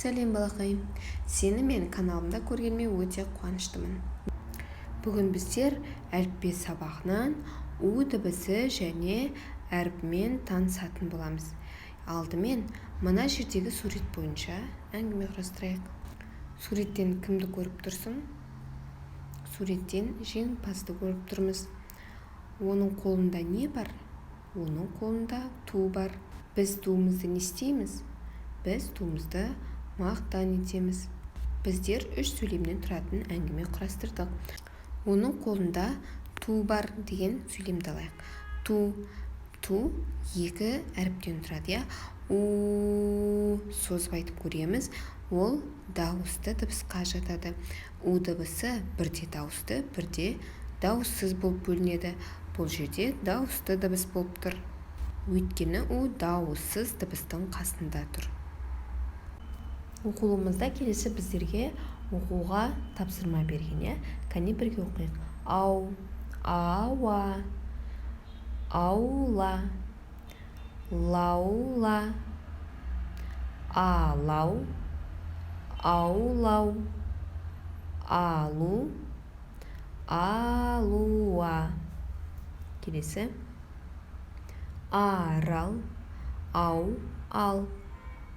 Сәлем, балақай! Сені мен каналымда көргеніме өте қуаныштымын. Бүгін біздер әліппе сабағынан у дыбысы және әрпімен танысатын боламыз. Алдымен мына жердегі сурет бойынша әңгіме құрастырайық. Суреттен кімді көріп тұрсың? Суреттен жеңімпазды көріп тұрмыз. Оның қолында не бар? Оның қолында ту бар. Біз туымызды не істейміз? Біз туымызды мақтан етеміз. Біздер үш сөйлемнен тұратын әңгіме құрастырдық. «Оның қолында ту бар» деген сөйлемді алайық. Ту, ту екі әріптен тұрады, иә. У созып айтып көреміз, ол дауысты дыбысқа жатады. У дыбысы бірде дауысты, бірде дауыссыз болып бөлінеді. Бұл жерде дауысты дыбыс болып тұр, өйткені у дауыссыз дыбыстың қасында тұр. Оқулығымызда келесі біздерге оқуға тапсырма берген, иә. Кәне, бірге оқиық. Ау, ауа, аула, лаула, алау, аулау, алу, алуа. Келесі: арал, ау, ал,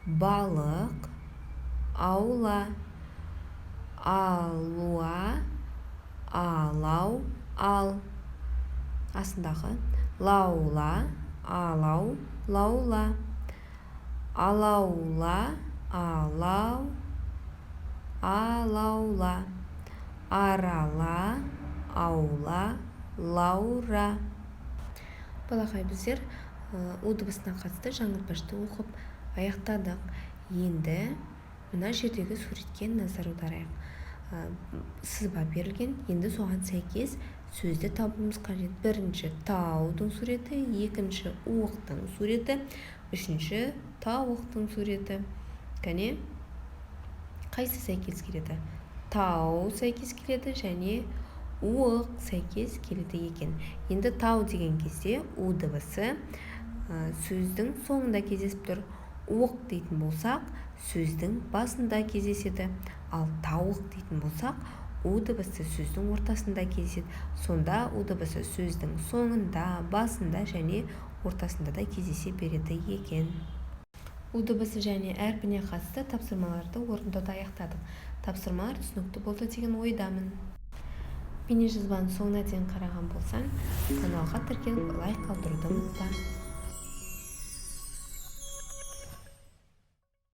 балық, аула, алуа, алау, ал. Астындағы: лаула, алау, лаула, алаула, алау, алаула, арала, аула, лаура. Балақай, біздер у дыбысына қатысты жаңылтпашты оқып аяқтадық. Енді мына жердегі суретке назар аударайық. Сызба берілген, енді соған сәйкес сөзді табуымыз қажет. Бірінші таудың суреті, екінші уықтың суреті, үшінші тауықтың суреті. Кәне, қайсы сәйкес келеді? Тау сәйкес келеді және уық сәйкес келеді екен. Енді тау деген кезде у дыбысы сөздің соңында кездесіп тұр. Уық дейтін болсақ, сөздің басында кездеседі. Ал тауық дейтін болсақ, у дыбысы сөздің ортасында кездеседі. Сонда у дыбысы сөздің соңында, басында және ортасында да кездесе береді екен. У дыбысы және әрпіне қатысты тапсырмаларды орындауды аяқтадық. Тапсырмалар түсінікті болды деген ойдамын. Бейнежазбаның соңына дейін қараған болсаң, каналға тіркеліп, лайк қалдыруды ұмытпа.